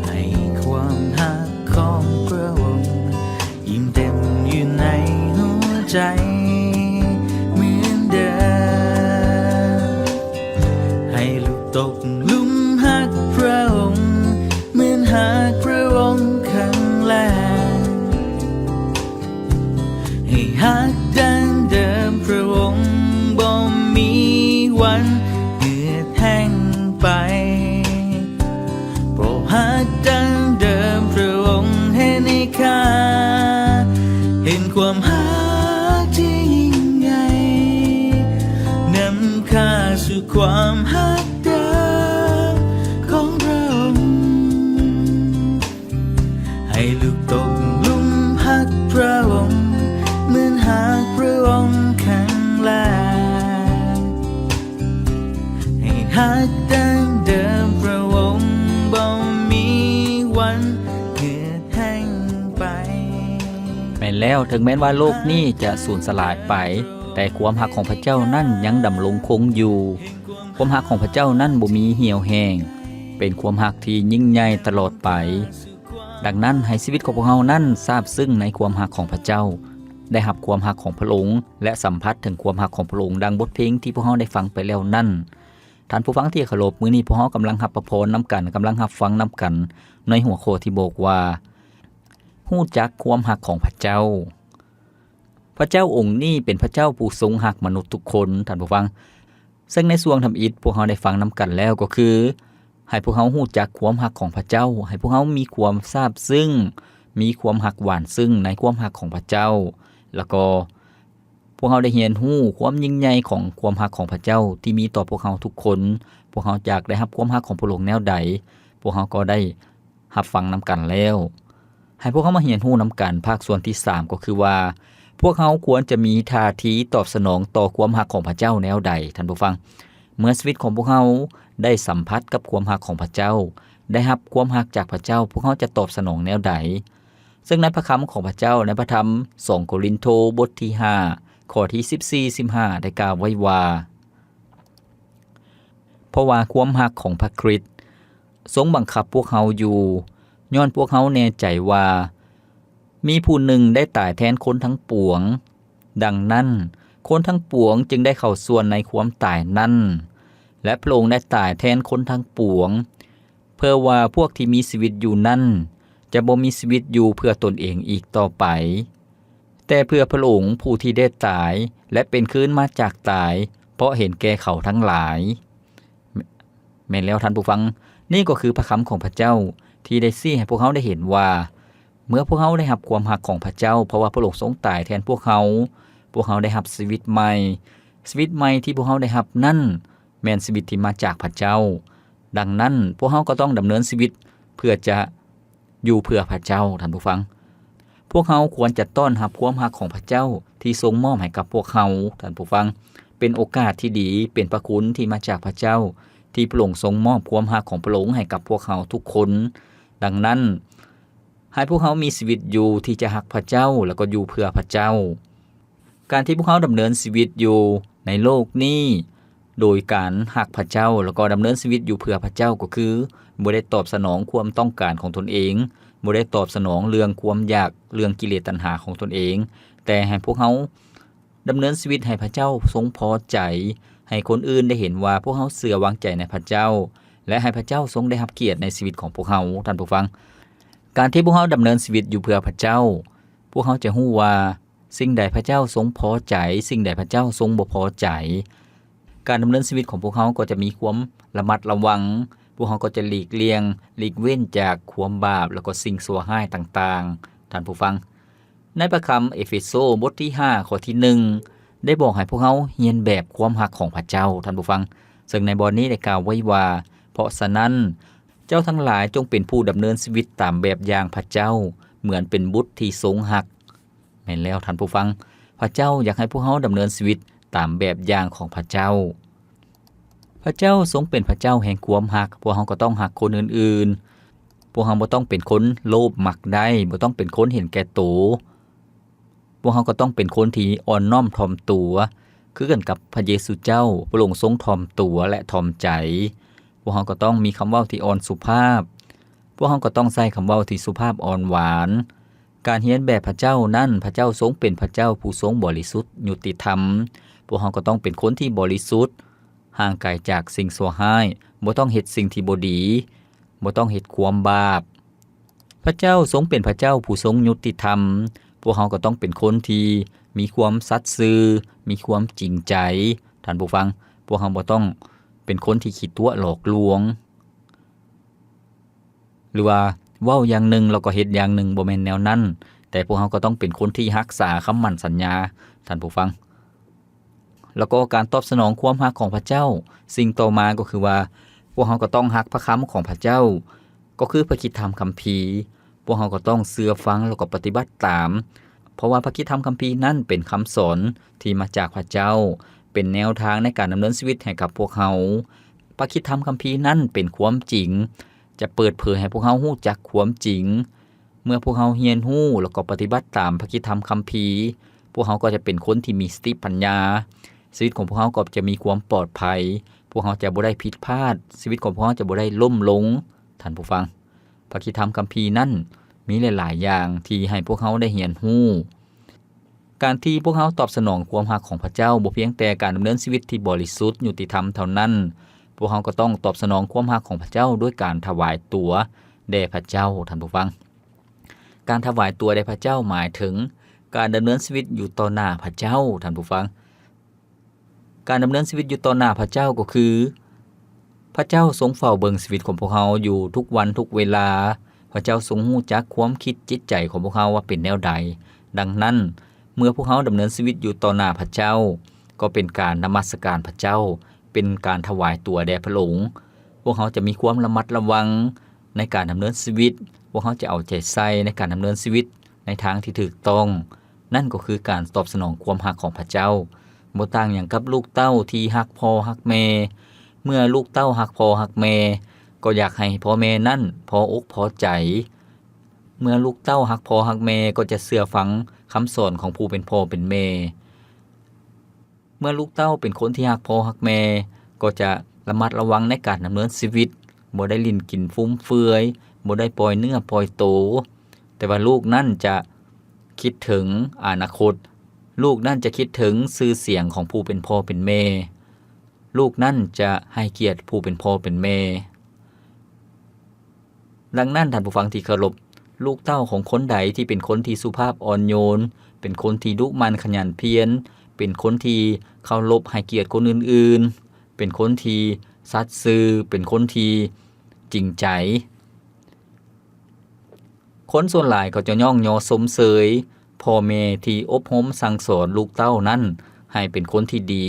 ให้ความฮักของพ ໃຈເໝືອນເດີມ. ໃຫ້ລູກຕົກ ລຸມຮັກພຣະອົງ ເໝືອນຮັກພຣະອົງຄັ້ງແລກ. ໃຫ້ຮັກດັ່ງເດີມພຣະອົງບໍ່ມີວັນເຫືອດແຫ້ງໄປ. ເພາະຮັກດັ່ງເດີມພຣະອົງເຮັດໃຫ້ຂ້າເຫັນຄວາມຮັກທີ່ຍິ່ງໃຫຍ່ ນຳຂ້າສູ່ຄວາມຮັກ ເດີມຂອງພຣະອົງ. ໃຫ້ລູກຕົກ ລຸມຮັກພຣະອົງ ເໝືອນຮັກພຣະອົງຄັ້ງແລກ. ໃຫ້ຮັກດັ່ງເດີມພຣະອົງບໍ່ມີວັນເຫືອດແຫ້ງໄປ. ແມ່ນແລ້ວ, ເຖິງແມ່ນວ່າໂລກນີ້ຈະສູນສະຫຼາຍໄປ, ແຕ່ຄວາມຮັກຂອງພຣະເຈົ້ານັ້ນຍັງດຳລົງຄົງຢູ່. ຄວາມຮັກຂອງພຣະເຈົ້ານັ້ນບໍ່ມີຫ່ຽວແຫ້ງ, ເປັນຄວາມຮັກທີ່ຍິ່ງໃຫຍ່ຕະຫຼອດໄປ. ດັ່ງນັ້ນ, ໃຫ້ຊີວິດຂອງພວກເຮົານັ້ນຊາບຊຶ້ງໃນຄວາມຮັກຂອງພຣະເຈົ້າ, ໄດ້ຮັບຄວາມຮັກຂອງພຣະອົງ ແລະ ສຳຜັດເຖິງຄວາມຮັກຂອງພຣະອົງ ດັ່ງບົດເພງທີ່ພວກເຮົາໄດ້ຟັງໄປແລ້ວນັ້ນ. ທ່ານຜູ້ຟັງທີ່ເຄົາລົບ, ມື້ນີ້ພວກເຮົາກຳລັງຮັບພະພອນນຳກັນ, ກຳລັງຮັບຟັງນຳກັນ ໃນຫົວຂໍ້ທີ່ບອກວ່າ ຮູ້ຈັກຄວາມຮັກຂອງພຣະເຈົ້າ. ພຣະເຈົ້າອົງນີ້ເປັນພຣະເຈົ້າຜູ້ຊົງຮັກມະນຸດທຸກຄົນ, ທ່ານຜູ້ຟັງ. ເຊິ່ງໃນຊ່ວງທຳອິດພວກເຮົາໄດ້ຟັງນຳກັນແລ້ວກໍຄື ໃຫ້ພວກເຮົາຮູ້ຈັກຄວາມຮັກຂອງພຣະເຈົ້າ, ໃຫ້ພວກເຮົາມີຄວາມຊາບຊຶ້ງ, ມີຄວາມຮັກຫວານຊຶ້ງໃນຄວາມຮັກຂອງພຣະເຈົ້າ, ແລ້ວກໍ ພວກເຮົາໄດ້ຮຽນຮູ້ຄວາມຍິ່ງໃຫຍ່ຂອງຄວາມຮັກຂອງພຣະເຈົ້າທີ່ມີຕໍ່ພວກເຮົາທຸກຄົນ. ພວກເຮົາຢາກໄດ້ຮັບຄວາມຮັກຂອງພະອົງແນວໃດ, ພວກເຮົາກໍໄດ້ຮັບຟັງນຳກັນແລ້ວ. ໃຫ້ພວກເຮົາມາຮຽນຮູ້ນຳກັນພາກສ່ວນທີສາມ ກໍຄືວ່າ ພວກເຮົາຄວນຈະມີທ່າທີຕອບສະໜອງຕໍ່ຄວາມຮັກຂອງພຣະເຈົ້າແນວໃດ, ທ່ານຜູ້ຟັງ. ເມື່ອຊີວິດຂອງພວກເຮົາໄດ້ສຳຜັດກັບຄວາມຮັກຂອງພຣະເຈົ້າ, ໄດ້ຮັບຄວາມຮັກຈາກພຣະເຈົ້າ, ພວກເຮົາຈະຕອບສະໜອງແນວໃດ? ເຊິ່ງໃນພຣະຄຳຂອງພຣະເຈົ້າ ໃນພຣະທຳສອງໂກລິນໂທ ບົດທີຫ້າ ຂໍ້ທີສິບສີ່ ສິບຫ້າ ໄດ້ກ່າວໄວ້ວ່າ ເພາະວ່າຄວາມຮັກຂອງພຣະຄຣິດຊົງບັງຄັບພວກເຮົາຢູ່, ຍ້ອນພວກເຮົາແນ່ໃຈວ່າ ມີຜູ້ໜຶ່ງໄດ້ຕາຍແທນຄົນທັງປວງ. ດັ່ງນັ້ນ, ຄົນທັງປວງຈຶ່ງໄດ້ເຂົ້າສ່ວນໃນຄວາມຕາຍນັ້ນ, ແລະ ພຣະອົງໄດ້ຕາຍແທນຄົນທັງປວງ, ເພື່ອວ່າພວກທີ່ມີຊີວິດຢູ່ນັ້ນ ຈະບໍ່ມີຊີວິດຢູ່ເພື່ອຕົນເອງອີກຕໍ່ໄປ, ແຕ່ເພື່ອພຣະອົງຜູ້ທີ່ໄດ້ຕາຍ ແລະ ເປັນຄືນມາຈາກຕາຍ ເພາະເຫັນແກ່ເຂົາທັງຫຼາຍ. ແມ່ນແລ້ວທ່ານຜູ້ຟັງ, ນີ້ກໍຄືພຣະຄຳຂອງພຣະເຈົ້າທີ່ໄດ້ຊີ້ໃຫ້ພວກເຮົາໄດ້ເຫັນວ່າ ເມື່ອພວກເຮົາໄດ້ຮັບຄວາມຮັກຂອງພຣະເຈົ້າ, ເພາະວ່າພຣະອົງຊົງຕາຍແທນພວກເຮົາ, ພວກເຮົາໄດ້ຮັບຊີວິດໃໝ່. ຊີວິດໃໝ່ທີ່ພວກເຮົາໄດ້ຮັບນັ້ນ ແມ່ນຊີວິດທີ່ມາຈາກພຣະເຈົ້າ. ດັ່ງນັ້ນ, ພວກເຮົາກໍຕ້ອງດຳເນີນຊີວິດເພື່ອຈະຢູ່ເພື່ອພຣະເຈົ້າ, ທ່ານຜູ້ຟັງ. ພວກເຮົາຄວນຈະຕ້ອນຮັບຄວາມຮັກຂອງພຣະເຈົ້າທີ່ຊົງມອບໃຫ້ກັບພວກເຮົາ, ທ່ານຜູ້ຟັງ. ເປັນໂອກາດທີ່ດີ, ເປັນພຣະຄຸນທີ່ມາຈາກພຣະເຈົ້າ, ທີ່ພຣະອົງຊົງມອບຄວາມຮັກຂອງພຣະອົງໃຫ້ກັບພວກເຮົາທຸກຄົນ. ດັ່ງນັ້ນ, ໃຫ້ພວກເຮົາມີຊີວິດຢູ່ທີ່ຈະຮັກພຣະເຈົ້າ ແລ້ວກໍຢູ່ເພື່ອພຣະເຈົ້າ. ການທີ່ພວກເຮົາດຳເນີນຊີວິດຢູ່ໃນໂລກນີ້ ໂດຍການຮັກພຣະເຈົ້າ ແລ້ວກໍດຳເນີນຊີວິດຢູ່ເພື່ອພຣະເຈົ້າ ກໍຄືບໍ່ໄດ້ຕອບສະໜອງຄວາມຕ້ອງການຂອງຕົນເອງ, ບໍ່ໄດ້ຕອບສະໜອງເລື່ອງຄວາມຢາກ, ເລື່ອງກິເລດຕັນຫາຂອງຕົນເອງ, ແຕ່ໃຫ້ພວກເຮົາ ດຳເນີນຊີວິດໃຫ້ພຣະເຈົ້າຊົງພໍໃຈ, ໃຫ້ຄົນອື່ນໄດ້ເຫັນວ່າພວກເຮົາເຊື່ອວາງໃຈໃນພຣະເຈົ້າ ແລະ ໃຫ້ພຣະເຈົ້າຊົງໄດ້ຮັບກຽດໃນຊີວິດຂອງພວກເຮົາ, ທ່ານຜູ້ຟັງ. ການທີ່ພວກເຮົາດຳເນີນຊີວິດຢູ່ເພື່ອພຣະເຈົ້າ, ພວກເຮົາຈະຮູ້ວ່າສິ່ງໃດພຣະເຈົ້າຊົງພໍໃຈ, ສິ່ງໃດພຣະເຈົ້າຊົງບໍ່ພໍໃຈ. ການດຳເນີນຊີວິດຂອງພວກເຮົາກໍຈະມີຄວາມລະມັດລະວັງ, ພວກເຮົາກໍຈະຫຼີກລ່ຽງ, ຫຼີກເວັ້ນຈາກຄວາມບາບ ແລ້ວກໍສິ່ງຊົ່ວຮ້າຍຕ່າງໆ, ທ່ານຜູ້ຟັງ. ໃນພຣະຄຳເອເຟໂຊ ບົດທີຫ້າ ຂໍ້ທີໜຶ່ງ ໄດ້ບອກໃຫ້ພວກເຮົາຮຽນແບບຄວາມຮັກຂອງພຣະເຈົ້າ, ທ່ານຜູ້ຟັງ. ເຊິ່ງໃນບ່ອນນີ້ໄດ້ກ່າວໄວ້ວ່າ, ເພາະສະນັ້ນ, ເຈົ້າທັງຫຼາຍຈົ່ງເປັນຜູ້ດຳເນີນຊີວິດຕາມແບບຢ່າງພຣະເຈົ້າ, ເໝືອນເປັນບຸດທີ່ຊົງຮັກ. ແມ່ນແລ້ວທ່ານຜູ້ຟັງ, ພຣະເຈົ້າຢາກໃຫ້ພວກເຮົາດຳເນີນຊີວິດຕາມແບບຢ່າງຂອງພຣະເຈົ້າ. ພຣະເຈົ້າຊົງເປັນພຣະເຈົ້າແຫ່ງຄວາມຮັກ, ພວກເຮົາກໍຕ້ອງຮັກຄົນອື່ນໆ. ພວກເຮົາບໍ່ຕ້ອງເປັນຄົນໂລບມັກໄດ້, ບໍ່ຕ້ອງເປັນຄົນເຫັນແກ່ໂຕ. ພວກເຮົາກໍຕ້ອງເປັນຄົນທີ່ອ່ອນນ້ອມຖ່ອມຕົວ, ຄືກັນກັບພຣະເຢຊູເຈົ້າ, ພຣະອົງຊົງຖ່ອມຕົວ ແລະ ຖ່ອມໃຈ. ພວກເຮົາກໍຕ້ອງມີຄຳເວົ້າທີ່ອ່ອນສຸພາບ. ພວກເຮົາກໍຕ້ອງໃຊ້ຄຳເວົ້າທີ່ສຸພາບອ່ອນຫວານ. ການຮຽນແບບພະເຈົ້ານັ້ນ, ພະເຈົ້າຊົງເປັນພະເຈົ້າຜູ້ຊົງບໍລິສຸດ, ຍຸຕິທຳ. ພວກເຮົາກໍຕ້ອງເປັນຄົນທີ່ບໍລິສຸດ, ຫ່າງໄກຈາກສິ່ງຊົ່ວຮ້າຍ, ບໍ່ຕ້ອງເຮັດສິ່ງທີ່ບໍ່ດີ, ບໍ່ຕ້ອງເຮັດຄວາມບາບ. ພະເຈົ້າຊົງເປັນພະເຈົ້າຜູ້ຊົງຍຸຕິທຳ. ພວກເຮົາກໍຕ້ອງເປັນຄົນທີ່ມີຄວາມສັດຊື່, ມີຄວາມຈິງໃຈ. ທ່ານຜູ້ຟັງ, ພວກເຮົາບໍ່ຕ້ອງເປັນຄົນທີ່ຂີ້ຕົວະຫຼອກລວງ. ຫຼືວ່າເວົ້າຢ່າງໜຶ່ງແລ້ວກໍເຮັດຢ່າງໜຶ່ງ, ບໍ່ແມ່ນແນວນັ້ນ, ແຕ່ພວກເຮົາກໍຕ້ອງເປັນຄົນທີ່ຮັກສາຄຳໝັ້ນສັນຍາ, ທ່ານຜູ້ຟັງ. ແລ້ວກໍການຕອບສະໜອງຄວາມຮັກຂອງພະເຈົ້າ, ສິ່ງຕໍ່ມາກໍຄືວ່າ ພວກເຮົາກໍຕ້ອງຮັກພະຄຳຂອງພະເຈົ້າ, ກໍຄືພະຄຣິດທຳຄຳພີ. ພວກເຮົາກໍຕ້ອງເຊື່ອຟັງແລ້ວກໍປະຕິບັດຕາມ, ເພາະວ່າພະຄຣິດທຳຄຳພີນັ້ນເປັນຄຳສອນທີ່ມາຈາກພະເຈົ້າ, ເປັນແນວທາງໃນການດຳເນີນຊີວິດໃຫ້ກັບພວກເຮົາ. ພະຄຣິດທຳຄຳພີນັ້ນເປັນຄວາມຈິງ, ຈະເປີດເຜີຍໃຫ້ພວກເຮົາຮູ້ຈັກຄວາມຈິງ. ເມື່ອພວກເຮົາຮຽນຮູ້ແລ້ວກໍປະຕິບັດຕາມພະຄຣິດທຳຄຳພີ, ພວກເຮົາກໍຈະເປັນຄົນທີ່ມີສະຕິປັນຍາ. ຊີວິດຂອງພວກເຮົາກໍຈະມີຄວາມປອດໄພ, ພວກເຮົາຈະບໍ່ໄດ້ຜິດພາດ, ຊີວິດຂອງພວກເຮົາຈະບໍ່ໄດ້ລົ້ມລົງ. ທ່ານຜູ້ຟັງ, ພະຄຣິດທຳຄຳພີນັ້ນມີຫຼາຍໆຢ່າງທີ່ໃຫ້ພວກເຮົາໄດ້ຮຽນຮູ້. ການທີ່ພວກເຮົາຕອບສະໜອງຄວາມຮັກຂອງພະເຈົ້າ ບໍ່ພຽງແຕ່ການດຳເນີນຊີວິດທີ່ບໍລິສຸດ, ຍຸຕິທຳເທົ່ານັ້ນ, ພວກເຮົາກໍຕ້ອງຕອບສະໜອງຄວາມຮັກຂອງພະເຈົ້າດ້ວຍການຖະຫວາຍຕົວແດ່ພະເຈົ້າ, ທ່ານຜູ້ຟັງ. ການຖະຫວາຍຕົວແດ່ພະເຈົ້າໝາຍເຖິງການດຳເນີນຊີວິດຢູ່ຕໍ່ໜ້າພະເຈົ້າ, ທ່ານຜູ້ຟັງ. ການດຳເນີນຊີວິດຢູ່ຕໍ່ໜ້າພະເຈົ້າກໍຄື ພະເຈົ້າຊົງເຝົ້າເບິ່ງຊີວິດຂອງພວກເຮົາຢູ່ທຸກວັນທຸກເວລາ. ພະເຈົ້າຊົງຮູ້ຈັກຄວາມຄິດຈິດໃຈຂອງພວກເຮົາວ່າເປັນແນວໃດ. ດັ່ງນັ້ນ, ເມື່ອພວກເຮົາດຳເນີນຊີວິດຢູ່ຕໍ່ໜ້າພະເຈົ້າ, ກໍເປັນການນະມັດສະການພະເຈົ້າ, ເປັນການຖະຫວາຍຕົວແດ່ພະອົງ. ພວກເຮົາຈະມີຄວາມລະມັດລະວັງໃນການດຳເນີນຊີວິດ, ພວກເຮົາຈະເອົາໃຈໃສ່ໃນການດຳເນີນຊີວິດໃນທາງທີ່ຖືກຕ້ອງ. ນັ້ນກໍຄືການຕອບສະໜອງຄວາມຮັກຂອງພະເຈົ້າ. ບໍ່ຕ່າງຫຍັງກັບລູກເຕົ້າທີ່ຮັກພໍ່ຮັກແມ່. ເມື່ອລູກເຕົ້າຮັກພໍ່ຮັກແມ່, ກໍຢາກໃຫ້ພໍ່ແມ່ນັ້ນພໍອົກພໍໃຈ. ເມື່ອລູກເຕົ້າຮັກພໍ່ຮັກແມ່, ກໍຈະເຊື່ອຟັງຄຳສອນຂອງຜູ້ເປັນພໍ່ເປັນແມ່. ເມື່ອລູກເຕົ້າເປັນຄົນທີ່ຮັກພໍ່ຮັກແມ່, ກໍຈະລະມັດລະວັງໃນການດຳເນີນຊີວິດ, ບໍ່ໄດ້ຫຼິ້ນກິນຟຸມເຟືອຍ, ບໍ່ໄດ້ປ່ອຍເນື້ອປ່ອຍໂຕ. ແຕ່ວ່າລູກນັ້ນຈະຄິດເຖິງອະນາຄົດ, ລູກນັ້ນຈະຄິດເຖິງຊື່ສຽງຂອງຜູ້ເປັນພໍ່ເປັນແມ່, ລູກນັ້ນຈະໃຫ້ກຽດຜູ້ເປັນພໍ່ເປັນແມ່. ດັ່ງນັ້ນ, ທ່ານຜູ້ຟັງທີ່ເຄົາລົບ, ລູກເຕົ້າຂອງຄົນໃດທີ່ເປັນຄົນທີ່ສຸພາບອ່ອນໂຍນ, ເປັນຄົນທີ່ດຸໝັ່ນຂະຫຍັນພຽນ, ເປັນຄົນທີ່ເຄົາລົບໃຫ້ກຽດຄົນອື່ນໆ, ເປັນຄົນທີ່ສັດຊື່, ເປັນຄົນທີ່ຈິງໃຈ, ຄົນສ່ວນຫຼາຍກໍຈະຍ້ອງຍໍຊົມເຊີຍພໍ່ແມ່ທີ່ອົບຮົມສັ່ງສອນລູກເຕົ້ານັ້ນໃຫ້ເປັນຄົນທີ່ດີ,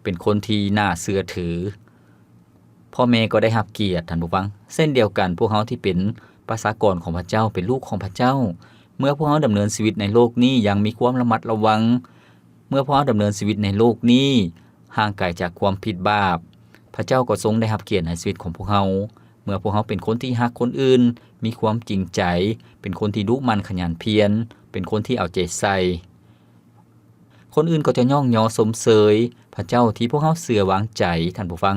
ເປັນຄົນທີ່ໜ້າເຊື່ອຖື. ພໍ່ແມ່ກໍໄດ້ຮັບກຽດ, ທ່ານຜູ້ຟັງ. ເຊັ່ນດຽວກັນ, ພວກເຮົາທີ່ເປັນປະຊາກອນຂອງພະເຈົ້າ, ເປັນລູກຂອງພະເຈົ້າ, ເມື່ອພວກເຮົາດຳເນີນຊີວິດໃນໂລກນີ້ຢ່າງມີຄວາມລະມັດລະວັງ, ເມື່ອພວກເຮົາດຳເນີນຊີວິດໃນໂລກນີ້ຫ່າງໄກຈາກຄວາມຜິດບາບ, ພະເຈົ້າກໍຊົງໄດ້ຮັບກຽດໃນຊີວິດຂອງພວກເຮົາ. ເມື່ອພວກເຮົາເປັນຄົນທີ່ຮັກຄົນອື່ນ, ມີຄວາມຈິງໃຈ, ເປັນຄົນທີ່ດຸໝັ່ນຂະຫຍັນພຽນ, ເປັນຄົນທີ່ເອົາໃຈໃສ່, ຄົນອື່ນກໍຈະຍ້ອງຍໍຊົມເຊີຍພະເຈົ້າທີ່ພວກເຮົາເຊື່ອວາງໃຈ, ທ່ານຜູ້ຟັງ.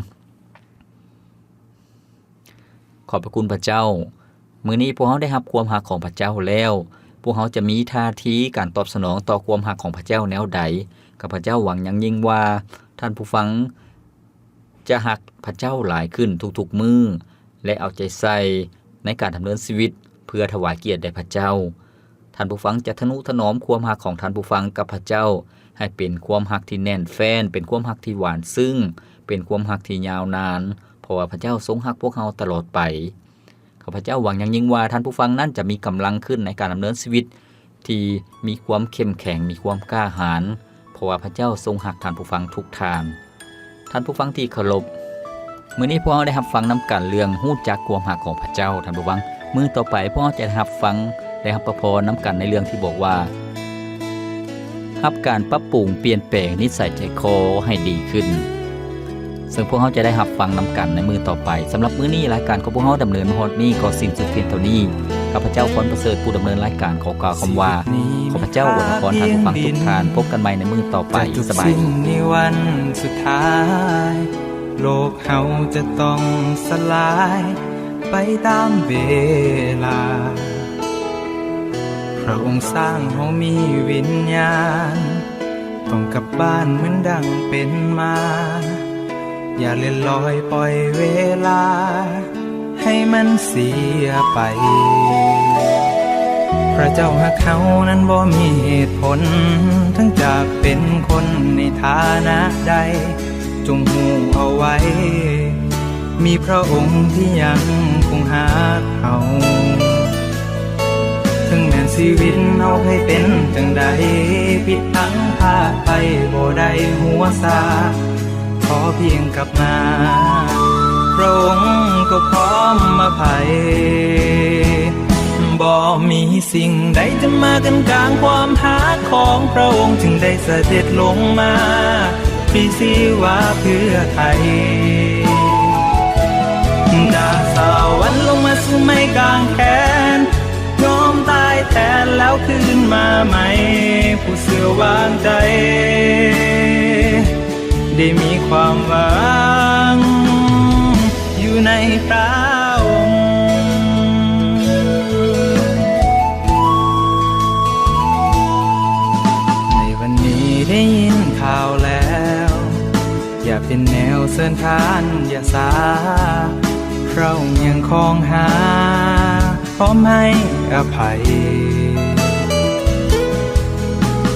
ຂອບພະຄຸນພະເຈົ້າ. ມື້ນີ້ພວກເຮົາໄດ້ຮັບຄວາມຮັກຂອງພະເຈົ້າແລ້ວ, ພວກເຮົາຈະມີທ່າທີການຕອບສະໜອງຕໍ່ຄວາມຮັກຂອງພະເຈົ້າແນວໃດ? ຂ້າພະເຈົ້າຫວັງຢ່າງຍິ່ງວ່າທ່ານຜູ້ຟັງຈະຮັກພະເຈົ້າຫຼາຍຂຶ້ນທຸກໆມື້ ແລະ ເອົາໃຈໃສ່ໃນການດຳເນີນຊີວິດເພື່ອຖວາຍກຽດແດ່ພະເຈົ້າ. ທ່ານຜູ້ຟັງຈະທະນຸຖະໜອມຄວາມຮັກຂອງທ່ານຜູ້ຟັງກັບພະເຈົ້າ ໃຫ້ເປັນຄວາມຮັກທີ່ແໜ້ນແຟ້ນ, ເປັນຄວາມຮັກທີ່ຫວານຊຶ້ງ, ເປັນຄວາມຮັກທີ່ຍາວນານ, ເພາະວ່າພະເຈົ້າຊົງຮັກພວກເຮົາຕະຫຼອດໄປ. ຂ້າພະເຈົ້າຫວັງຢ່າງຍິ່ງວ່າທ່ານຜູ້ຟັງນັ້ນຈະມີກຳລັງຂຶ້ນໃນການດຳເນີນຊີວິດທີ່ມີຄວາມເຂັ້ມແຂງ, ມີຄວາມກ້າຫານ, ເພາະວ່າພະເຈົ້າຊົງຮັກທ່ານຜູ້ຟັງທຸກທ່ານ. ທ່ານຜູ້ຟັງທີ່ເຄົາລົບ, ມື້ນີ້ພວກເຮົາໄດ້ຮັບຟັງນຳກັນເລື່ອງຮູ້ຈັກຄວາມຮັກຂອງພະເຈົ້າ, ທ່ານຜູ້ຟັງ. ມື້ຕໍ່ໄປພວກເຮົາຈະໄດ້ຮັບຟັງ ແລະ ຮັບພະພອນນຳກັນໃນເລື່ອງທີ່ບອກວ່າ ຮັບການປັບປຸງປ່ຽນແປງນິດໄສໃຈຄໍໃຫ້ດີຂຶ້ນ, ເຊິ່ງພວກເຮົາຈະໄດ້ຮັບຟັງນຳກັນໃນມື້ຕໍ່ໄປ. ສຳລັບມື້ນີ້, ລາຍການຂອງພວກເຮົາດຳເນີນມາຮອດນີ້ກໍສິ້ນສຸດພຽງເທົ່ານີ້. ຂ້າພະເຈົ້າ ພອນປະເສີດ ຜູ້ດຳເນີນລາຍການ ຂໍກ່າວຄຳວ່າ ຂໍພະເຈົ້າອວຍພອນທ່ານຜູ້ຟັງທຸກທ່ານ. ພບກັນໃໝ່ໃນມື້ຕໍ່ໄປ. ສະບາຍດີ. ໂລກເຮົາຈະຕ້ອງສະຫຼາຍໄປຕາມເວລາ. ພຣະອົງສ້າງເຮົາມີວິນຍານ ຕ້ອງກັບບ້ານເໝືອນດັ່ງເປັນມາ ຢ່າເລື່ອນລອຍປ່ອຍເວລາ ໃຫ້ມັນເສຍໄປ. ພຣະເຈົ້າຮັກເຮົານັ້ນບໍ່ມີເຫດຜົນ ເຖິງຈະເປັນຄົນໃນຖານະໃດ ຈົ່ງຮູ້ເອົາໄວ້ ມີພຣະອົງທີ່ຍັງຄົງຮັກເຮົາ. ເຖິງແມ່ນຊີວິດເຮົາໃຫ້ເປັນຈັ່ງໃດ ຜິດພລັ້ງພາດໄປບໍ່ໄດ້ຫົວຊາ ຂໍພຽງກັບມາ ພຣະອົງກໍພ້ອມອະໄພ. ບໍ່ມີສິ່ງໃດຈະມາກັ້ນກາງຄວາມຮັກຂອງພຣະອົງ ຈຶ່ງໄດ້ສະເດັດລົງມາ ພຣີຊີວາເພື່ອໄຖ່ ຈາກສະຫວັນລົງມາສູ່ໄມ້ກາງແຂນ ຍອມຕາຍແທນແລ້ວຄືນມາໃໝ່ ຜູ້ເຊື່ອວາງໃຈ ໄດ້ມີຄວາມຫວັງຢູ່ໃນພຣະອົງ. ໃນວັນນີ້ໄດ້ຍິນຂ່າວແລ້ວ ຢ່າເປັນແນວເຊີນທ່ານຢ່າຊາ ພຣະອົງຍັງຄອງຫາ ພ້ອມໃຫ້ອະໄພ.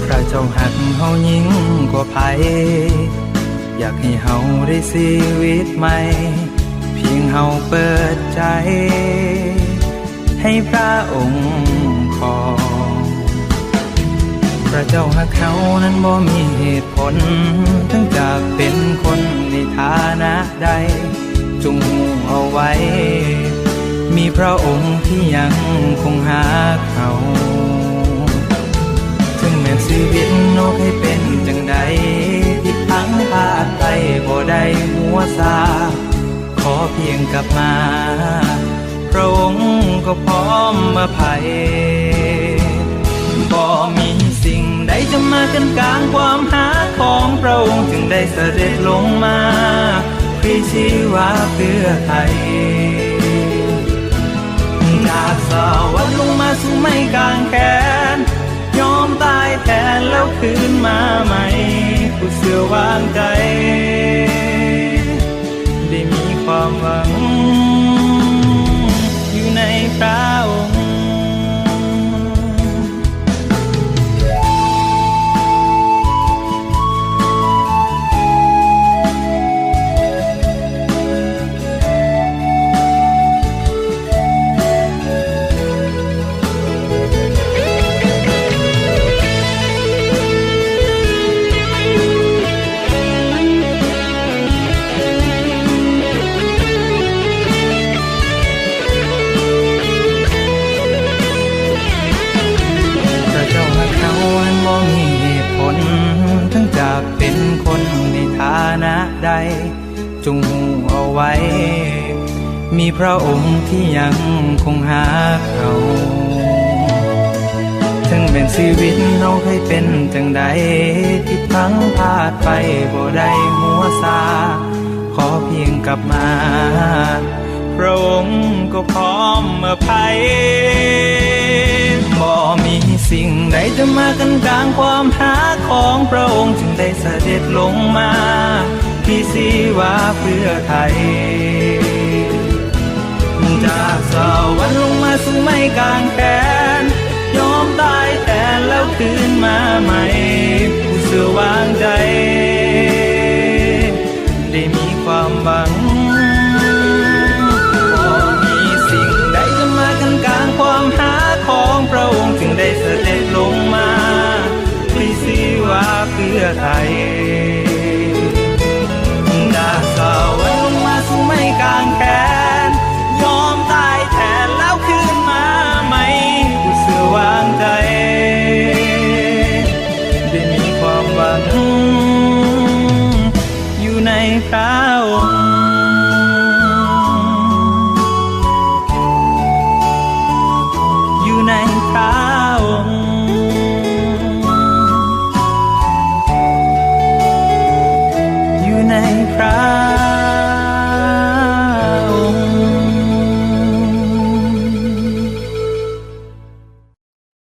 ພຣະເຈົ້າຮັກເຮົາຍິ່ງກວ່າໃຜ ຢາກໃຫ້ເຮົາໄດ້ຊີວິດໃໝ່ ພຽງເຮົາເປີດໃຈ ໃຫ້ພຣະອົງຄອງ. ພຣະເຈົ້າຮັກເຮົານັ້ນບໍ່ມີເຫດຜົນ ເຖິງຈະເປັນຄົນໃນຖານະໃດ ຈົ່ງຮູ້ເອົາໄວ້ ມີພຣະອົງທີ່ຍັງຄົງຮັກເຮົາ. ເຖິງແມ່ນຊີວິດເຮົາເຄີຍເປັນຈັ່ງໃດ ຜິດພລັ້ງພາດໄປບໍ່ໄດ້ຫົວຊາ ຂໍພຽງກັບມາ ພຣະອົງກໍພ້ອມອະໄພ. ບໍ່ມີສິ່ງໃດຈະມາກັ້ນກາງຄວາມຮັກຂອງພຣະອົງ ຈຶ່ງໄດ້ສະເດັດລົງມາ ພຣີຊີວາເພື່ອໄຖ່ ຈາກສະຫວັນລົງມາສູ່ໄມ້ກາງແຂນ ຍອມຕາຍແທນແລ້ວຄືນມາໃໝ່ ຜູ້ເຊື່ອວາງໃຈ ໄດ້ມີຄວາມຫວັງຢູ່ໃນພຣະອົງ. ພຣະເຈົ້າຮັກເຮົາອັນບໍ່ມີເຫດຜົນ ເຖິງຈະເປັນຄົນໃນຖານະໃດ ຈົ່ງຮູ້ເອົາໄວ້ ມີພຣະອົງທີ່ຍັງຄົງຮັກເຮົາ. ເຖິງແມ່ນຊີວິດເຮົາເຄີຍເປັນຈັ່ງໃດ ຜິດພລັ້ງພາດໄປບໍ່ໄດ້ຫົວຊາ ຂໍພຽງກັບມາ ພຣະອົງກໍພ້ອມອະໄພ. ບໍ່ມີສິ່ງໃດຈະມາກັ້ນກາງຄວາມຮັກຂອງພຣະອົງ ຈຶ່ງໄດ້ສະເດັດລົງມາ ພຣີຊີວາເພື່ອໄຖ່ ຈາກສະຫວັນລົງມາສູ່ໄມ້ກາງແຂນ ຍອມຕາຍແທນແລ້ວຄືນມາໃໝ່ ຜູ້ເຊື່ອວາງໃຈ ໄດ້ມີຄວາມຫວັງ ບໍ່ມີສິ່ງໃດຈະມາກັ້ນກາງຄວາມຮັກຂອງພຣະອົງ ຈຶ່ງໄດ້ສະເດັດລົງມາ ພຣີຊີວາເພື່ອໄຖ່ ຈາກສະຫວັນລົງມາສູ່ໄມ້ກາງແຂນ ຍອມຕາຍແທນແລ້ວຄືນມາໃໝ່ ຜູ້ເຊື່ອວາງໃຈ ໄດ້ມີຄວາມຫວັງ ຢູ່ໃນພຣະອົງ ຢູ່ໃນພຣະອົງ ຢູ່ໃນພຣະ